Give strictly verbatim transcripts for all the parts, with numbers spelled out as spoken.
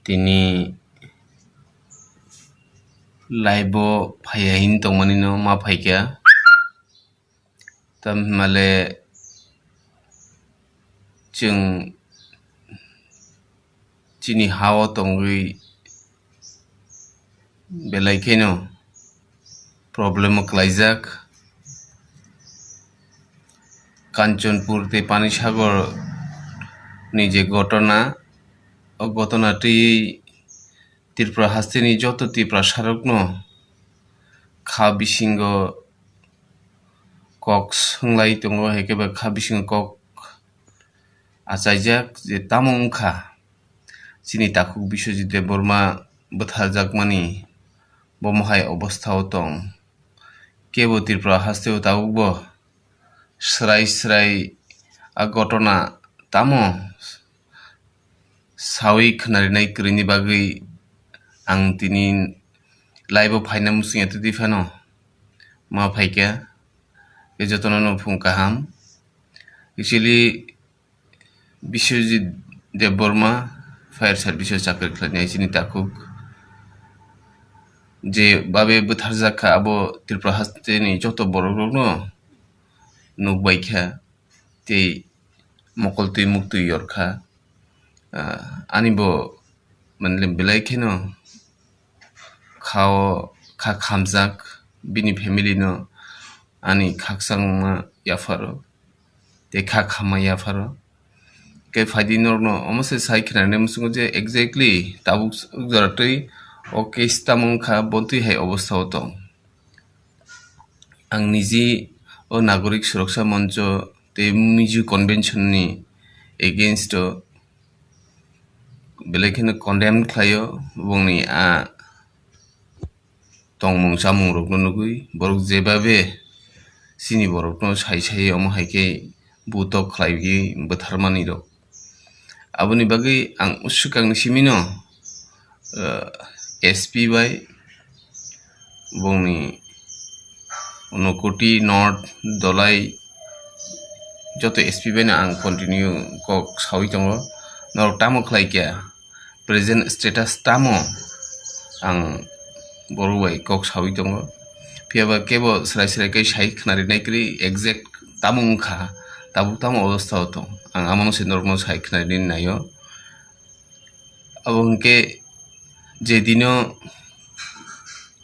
Tini live o phaiya hini tongmani no ma phaikha. Tamhimale chwng chini ha-o tongwi belai kheno problem o kwlaijak. Kanchanpur tei Panisagar ni je gotona, o gotona twiwi Tripura hasteni joto Tiprasarokno kha bisingo kok swnglai tongo, hai khe ba kha bisingo kok achaijak je tamo wngkha chini takhuk Biswajit Debbarma bwtharjakmani, bomo hai obostha o tong. Kebo Tripura haste o tabukbo srai srai a gotona tamo sawi khnarinai kwrwini bagwi ang tini live o phaina muchungya twi phano ma phaikha. Tei jotono no phung kaham. Actually, Biswajit Debbarma fire service o chakri khlainai chini takhuk je babe bwtharjak kha, abo Tripura hasteni joto borok rokno nukbai kha tei mokol twi muktwi yor kha. Ah, ani bo manle belai kheno kha-o kha khamjak, bini family no ani khakchangma yapharo tei kha khamma yapharo. Khe phaidi norokno omo se sai khwnarnai muchungo je exactly tabuk jora twi o case tamo wngkha, bo twi hai obostha o tong. Ang niji o Nagorik Suroksa Moncho tei Miju Convention ni against o belai kheno condemn khlaio, bongni a tongmung chamung rokno nugwi borok jebabe chini borokno sai sai omo hai khe butok khlaiwi bwtharmani rok. Aboni bagwi ang swkangni simino, eh, S P bai bongni Unakoti North Dholai joto S P bai no ang continue kok sawi tongo. Norok tamo khlai kha? Present status tamo? Ang borok bai kok sawi tongo. Phiya ba kebo srai srai khe sai khwnarinai kwrwi exact tamo wngkha, tabuk tamo obostha o tong. Ang amano se norokno sai khwnarinai naio. Abo hwnkhe je dino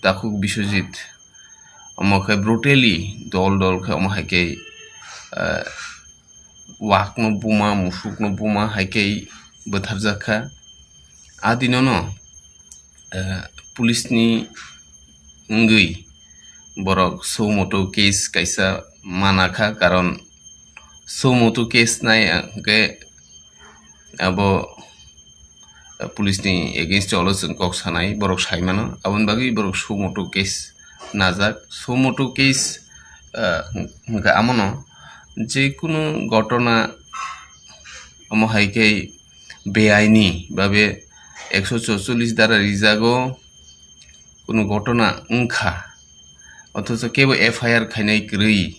takhuk Biswajit omo khe brutally dol dol khe omo hai khe, ah, wakno buma, musukno buma hai khe bwtharjak kha. A dinono, ah, police ni wngwi borok suo motu case kaisa mana kha, karon suo motu case nai hwnkhe abo, eh, police ni against o chwng kok sanai, borok sai mano, aboni bagwi borok suo motu case najak. Suo motu case, eh, hwnkha amono je kunu gotona omo hai khe beaini babe ekso chorchollis dara rijago, kunu gotona wngkha, othocho kebo F I R khainai kwrwi,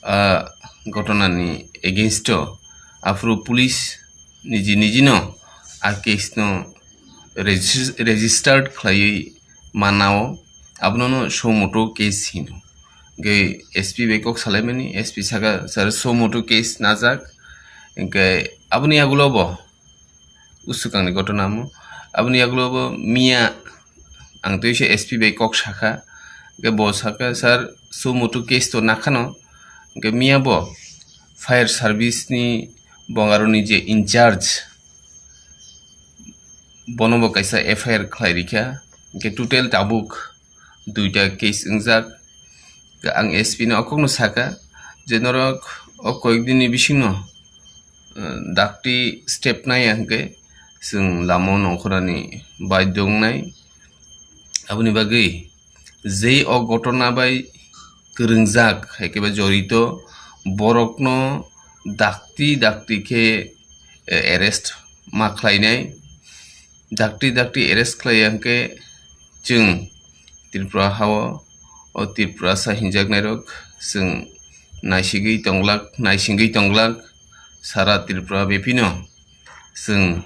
ah, gotona ni against o, aphuru police niji niji no a case no regis-, registered khlaiwi manao, abono no suo motu case hino. Hwnkhe S P bai kok salaimani, S P saka sir suo motu case najak, hwnkhe aboni yagulo bo usukangni gotona omo. Aboni yagulo bo miya ang twi se S P bai kok sakha, hwnkhe bo sakha, "Sir, suo motu case to nakhano." Hwnkhe miya bo fire service ni bongaroni je in charge, bono bo kaisa F I R khlai rikha, hwnkhe total tabuk duita case wngjak. Ang S P no okokno sakha je norok o koyek din ni bisingno, eh, dakti step naiya hwnkhe chwng lama o nongkhorani baidhyo wngnai. Aboni bagwi je o gotona bai kwrwngjak, hai khe ba jorito borokno dakti dakti khe, eh, arrest ma khlainai. Dakti dakti arrest khlaiya hwnkhe chwng Tripura ha-o, o Tripurasa hinjaknairok chwng naisigwi tonglak, naisingwi tonglak, sara Tripura bepino chwng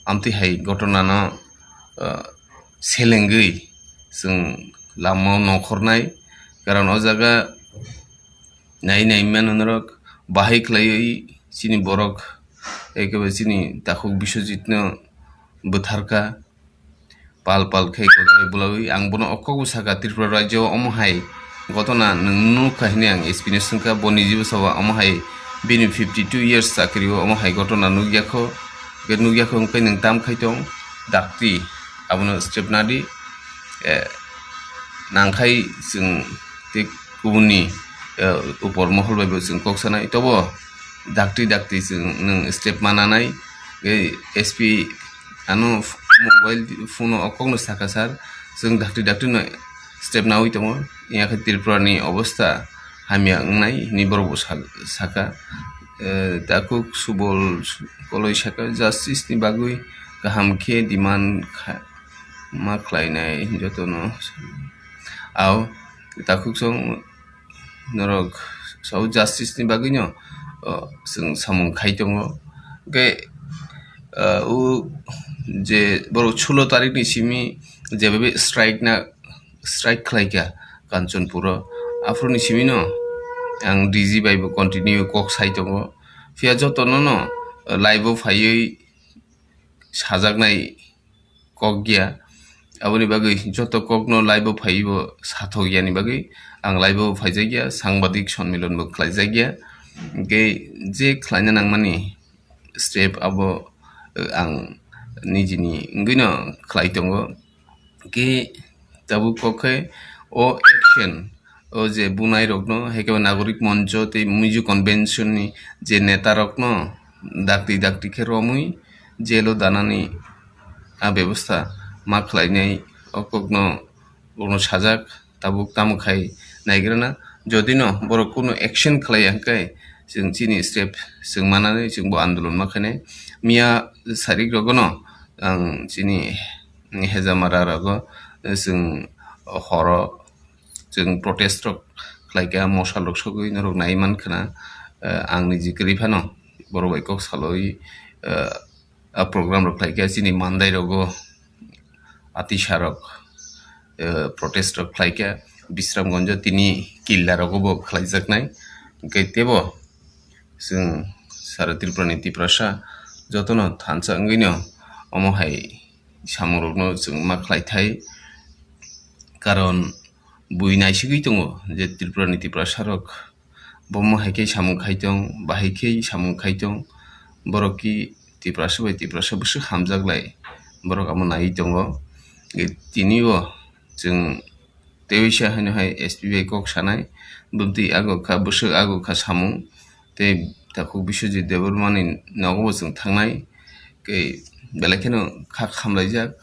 amtwi hai gotonano, ah, selengwi chwng lamao nongkhornai. Karon o jaga nai nai mano norok bahai khlaiwi chini borok, ekebe chini takhuk Biswajitno bwtharkha. Pal pal khe kwdai bulawi ang bono o kokbo sakha, Tripura rajyo omo hai gotona nwng nukha hwnwi ang S P no swngkha, bo nijibo sabo omo hai bini fifty two years chakri o omo hai gotona nukya kho, hwnkhe nukya kho hwnkhe nwng tam khai tong, dakti abono step nadi, eh, nangkhai chwng tei kubunni, eh, upor mohol bai bo chwng kok sanai, tobo dakti dakti chwng nwng step mananai, eh, S P ano f-, mobile phone o kokno sakha sir, chwng dakti dakti no step nawi tongo, yakhe Tripura ni obostha hamya wngnai hwnwi borok bo sa-, sakha. Eh, takhuk Subol Koloi sakha, justice ni bagwi kaham khe demand kha-, ma khlainai jotono. Ao takhuk song norok sao justice ni bagwi no, o, chwng samung khai tongo. Hwnkhe, o, o je borok sulo tarik ni simi jebabe strike na, strike khlaikha Kanchanpur o, aphuru ni simi no ang D G bai bo continue kok sai tongo. Phiya jotono no, o, live o phaiwi sajaknai kok ya. Aboni bagwi joto kokno live o phaiwi bo sathok yani bagwi ang live o phaijakya, sangbadik sonmilon bo khlaijakya. Hwnkhe je khlaina nangmani step abo, eh, ang nijini wngwino khlai tongo. Hwnkhe tabuk kok khe o action, o je bunai rokno, hai khe Nagorik Moncho tei Miju Convention ni je neta rokno dakti dakti khe romwi jail o danani a bebostha ma khlainai o kokno, kokno sajak, tabuk tamo khai naigrana. Jodi no borok kunu action khlai ya hwnkhe chwng chini step chwng manani chwng bo andolon ma khainai. Miya sarik rogo no ang chini Hejamara rogo chwng horo chwng protest rok khlaikha, mosal rok sogwi norok nai mankha na, eh, ang niji kwrwi phano borok bai kok salwi, eh, a program rok khlaikha, chini mandai rogo atisa rok, eh, protest rok khlaikha, Bisramganjo tini killa rogo bo khlaijaknai, hwnkhe teibo chwng sara Tripura ni Tiprasa jotono thansa wngwino omo hai samung rokno chwng ma khlaithai, karon bui naisigwi tongo je Tripura ni Tiprasa rok bo mo hai khe samung khai tong, bahai khe samung khai tong, borok ki Tiprasa bai Tiprasa bwswk hamjak lai, borok amo naiwi tongo. Tini o chwng tei waisa haino hai S P bai kok sanai, bwtwi ago kha, bwswk ago kha samung, tei takhuk Biswajit Debbarma ni nogo bo chwng thangnai, tei belai kheno kha khamlaijak.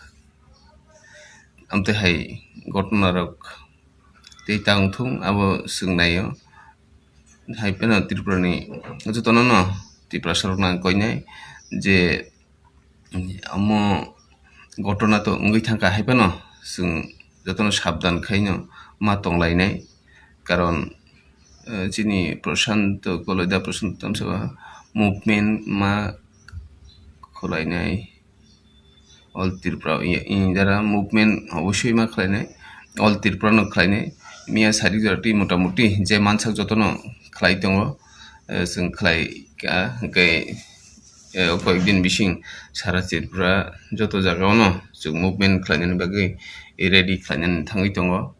Amtwi hai gotona rok tei ta wngthung abo chwng naio. Hai phano Tripura ni jotono no Tiprasa rok no ang koinai je omo gotona to wngwi thangkha, hai phano chwng jotono sabdan khaino ma tonglainai, karon, eh, chini Prashanto Koloida, Prashanto tamsaba movement ma khwlainai. All Tripura, i-, i-, jara movement obosoi ma khlainai, all Tripura no khlainai. Miya sari jora twi motamuti je mansak jotono khlai tongo, eh, chwng khlai ka, hwnkhe, eh, o koyek din bising sara Tripura joto jaga ono chwng movement khlainani bagwi ready khlainani thangwi tongo.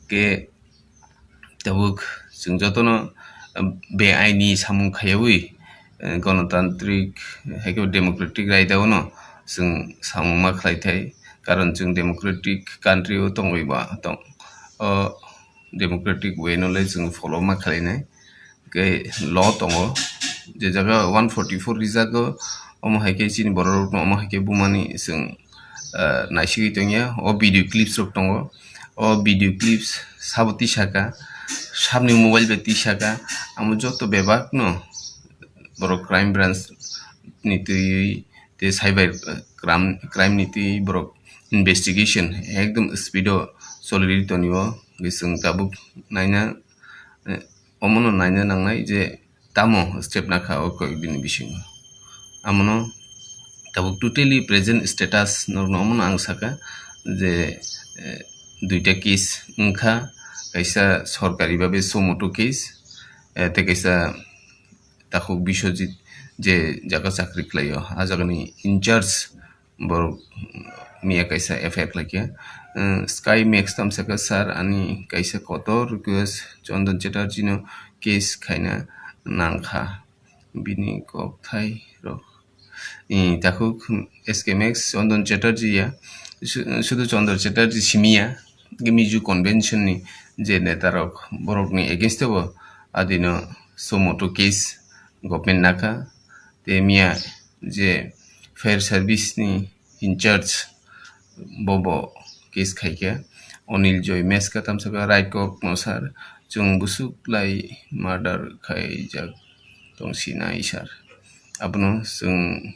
Khe tabuk chwng jotono, ah, beaini samung khaiwi, eh, gonotantrik hai khe democratic raida o no chwng samung ma khlai thai, karon chwng democratic country o tongwi ba tong, o democratic way no le chwng follow ma khlai nai. Khe law tongo, je jaga one forty four rijak o, omo hai khe chini borok rok no omo hai khe bumani chwng, ah, naisigwi tongya. O video clips rok tongo, o video clips sabo tisaka, sabni mobile bai tisaka, amo joto bebak no borok crime branch ni twi tei cyber, ah, crime, crime ni twi borok investigation ekdom speed o choli ri toni o, chwng tabuk naina, eh, omono naina nangnai je tamo step nakha o koyek bini bisingo. Amono Tabuk totally present status norokno omono ang saka je, eh, duita case wngkha, kaisa sorkari babe suo motu case, eh, tei kaisa takhuk Biswajit je jaga chakri khlaio, a jagani in charge borok miya kaisa F I R khlaikha. Eh, Sky Max tamsaka, "Sir, ani kaisa kotor request, Chandan Chatterjee no case khaina nangkha." Bini kokthai rok. I takhuk S K Max, Chandan Chatterjee ya, su-, sudu Chandan Chatterjee simi ya, Miju Convention ni je neta rok, borok ni against o adino suo motu case government naka, te miya je fire service ni in charge, bobo case khaikha. Onil Joy Meska tamsaka, "Right kok no sir, chwng bwswk lai murder khaijak tong sinai sir. Abono chwng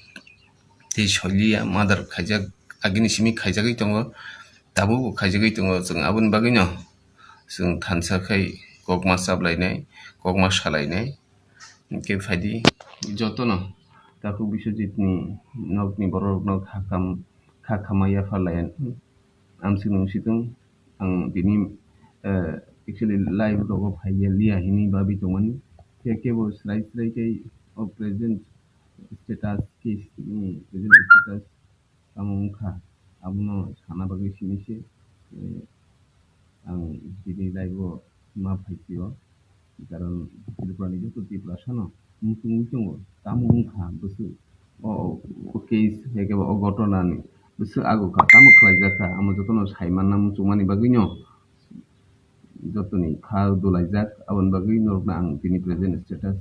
tei soiliya, murder khaijak, agini simi khaijagwi tongo, tabukbo khaijagwi tongo, chwng aboni bagwino chwng thansa khai kokma chaplainai, kokma salainai." Hwnkhe phaidi jotono takhuk Biswajit ni nokni borok rokno kha kham-, kha khama yapharlai amswk nung situng. Ang tini, eh, actually live rogo phaiya liya hini babi tongmani. Khe kebo srai srai khe o present status case ni present status tamo wngkha, abono sana bagwi simi se, eh, ang tini live o ma phaisio, karon Tripura ni joto Tiprasa no muchungwi tongo, tamo wngkha bwswk o, o, o case, haikhe ba o gotona ni bwswk ago kha, tamo khlaijak kha, amo jotono sai manna muchungmani bagwi no jotoni kha dolaijak, aboni bagwi norokno ang tini present status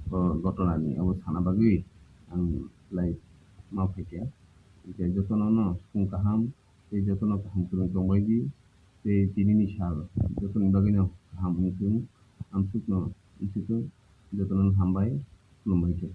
o gotona ni abo sana bagwi ang live ma phaikha. Hwnkhe jotono no sung kaham tei jotono kaham kwrwng tongbai di, tei tini ni sal jotoni bagwi no kaham wngthung, amswk no wngsitung, jotono no hambai, khulumbai khe.